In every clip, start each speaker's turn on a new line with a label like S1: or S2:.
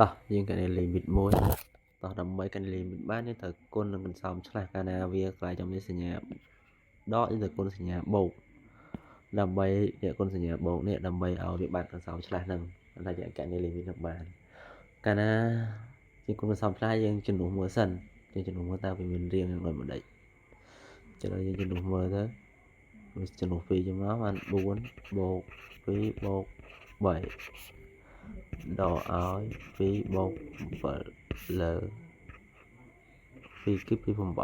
S1: តោះយើងកណ limit មួយតោះដើម្បីកណ limit បានយើងត្រូវគុណនឹងកន្សោមឆ្លាស់កាលណាវាកន្លែងចំនេះសញ្ញាដកយើងត្រូវគុណសញ្ញាបូកដើម្បីនេះគុណសញ្ញាបូកនេះដើម្បីឲ្យវាបាត់កន្សោមឆ្លាស់ហ្នឹងតែយើងកណ limit នឹងបានកាលណាជាគុណកន្សោមឆ្លាស់យើងជំនួសមើលសិនយើងជំនួសមើលតើវាមានរាងយ៉ាងដូចម្ដេចចឹងយើងជំនួសមើលទៅវាជំនួស2ចឹងមកបាន4បូក2បូក3ដកឲ្យ2បូក7លើ2គីប2 8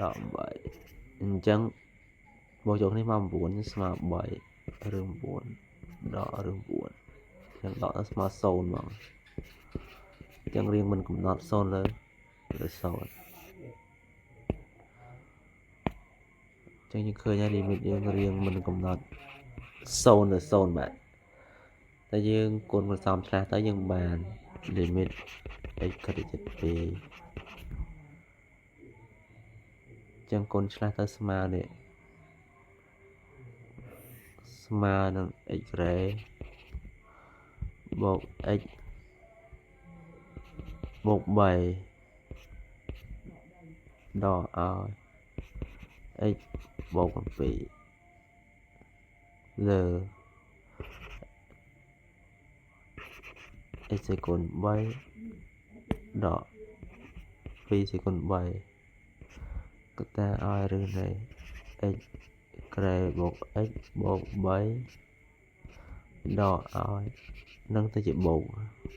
S1: ដក8អញ្ចឹងបូកចូលគ្នាមក9ស្មើ3ឬ9ដកឬ9អញ្ចឹងដកទៅស្មើ0ហ្មងអញ្ចឹងរៀងមិនកំណត់0លើលើ0អញ្ចឹងយើងឃើញហើយ limit យើងរៀងមិនកំណត់0ទៅ0បាទតែយើងគុណកន្សោមឆ្លាស់ទៅយើងបាន limit x ខិតទៅ2ចឹងគុណឆ្លាស់ទៅស្មើនេះស្មើនឹង x ក្រេបូក x បូក3ដកឲ្យ x បូក7លើ x សេគុណ3ដក2សេគុណ3កតាឲ្យឬនៃ x ក្រេបូក x បូក3ដកឲ្យនឹងទៅជាបូក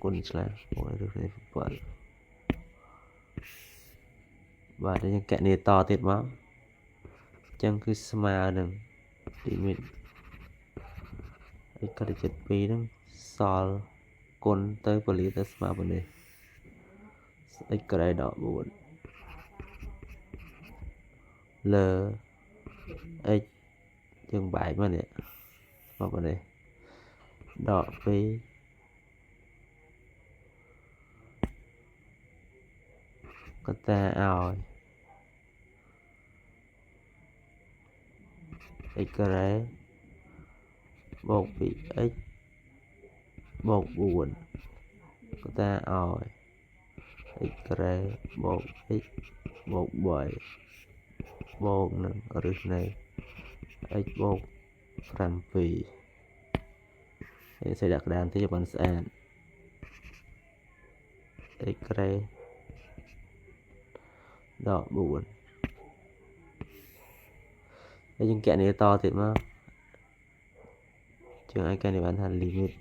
S1: គុណឆ្លាស់បូកឬនៃ7បាទយើងកណនីតទៀតមកអញ្ចឹងគឺស្មើនឹង limit x កតចិត្ត2ហ្នឹងសល់គុណទៅពលាទៅស្មើប៉ុណ្នេះ x ក្រេដក4លើ x យើងបែកមកនេះស្មើប៉ុណ្នេះដក2កតាឲ្យ x ការ៉េបូក 2x បូក4កតាឲ្យ x ការ៉េបូក x បូក3បូកនឹងឫសនៃ x បូក7ហើយសេដាក់ក្តារតិចបានស្អាត x ការ៉េដក4ហើយយើងកណនីតទៀតមកជាងឲ្យកណនីបានថា limit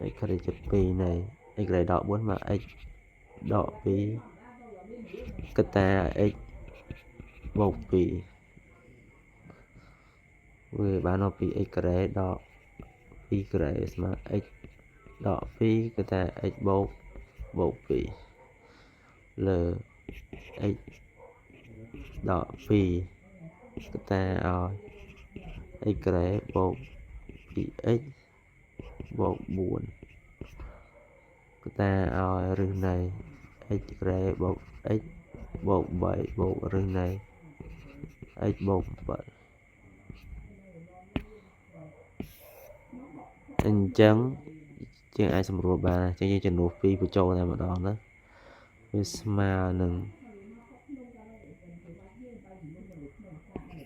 S1: x ខិតទៅ2នៃ x ក្រេដក4មក x ដក2កតា x បូក2វាបានមកពី x ការ៉េដក2ការ៉េស្មើ x ដក2កតា x បូកបូក2លើ x ដក2កតាឲ្យ x ការ៉េបូក 2x បូក4កតាឲ្យឫសនៃ x ការ៉េបូក x បូក3បូកឫសនៃ x បូក7អញ្ចឹងយើងអាចសម្រួលបានអញ្ចឹងយើងចំនួន2បញ្ចូលតែម្ដងទៅវាស្មើនឹង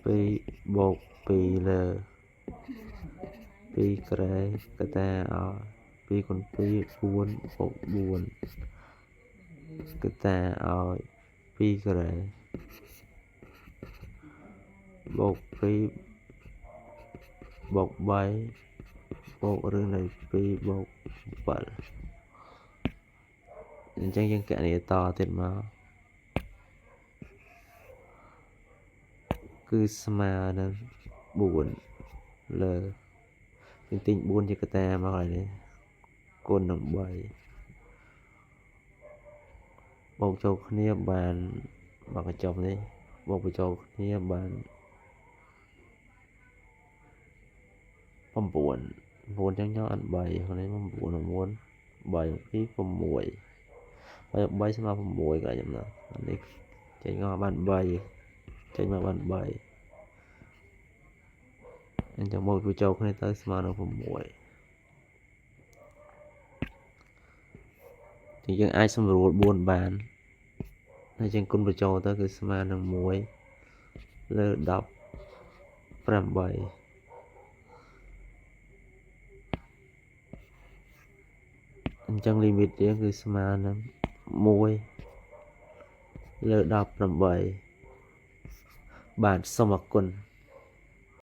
S1: 2បូក2លើ2ការ៉េកតាឲ្យ2គុណ2 4បូក4កតាឲ្យ2ការ៉េបូក2បូក3បូកឬនៃ2បូក7អញ្ចឹងយើងកណនីតទៀតមកគឺស្មើនឹង4លើយើងទាញ4ជាកតាមកហើយនេះគុណនឹង3បូកចូលគ្នាបានមកកញ្ចប់នេះបូកបញ្ចូលគ្នាបាន9 9ចឹងយកអត់3នេះ9 9 3 2 6 3ស្មើ6ក៏ចំណុចនេះចេញមកបាន3ចេញមកបាន3អ អញ្ចឹងមកបញ្ចូលគ្នាទៅស្មើនឹង6ចឹងយើងអាចសម្រួល4បានហើយយើងគុណបញ្ចូលទៅគឺស្មើនឹង1លើ18អញ្ចឹង limit យើងគឺស្មើនឹង1លើ18បាទសូមអរគុណ។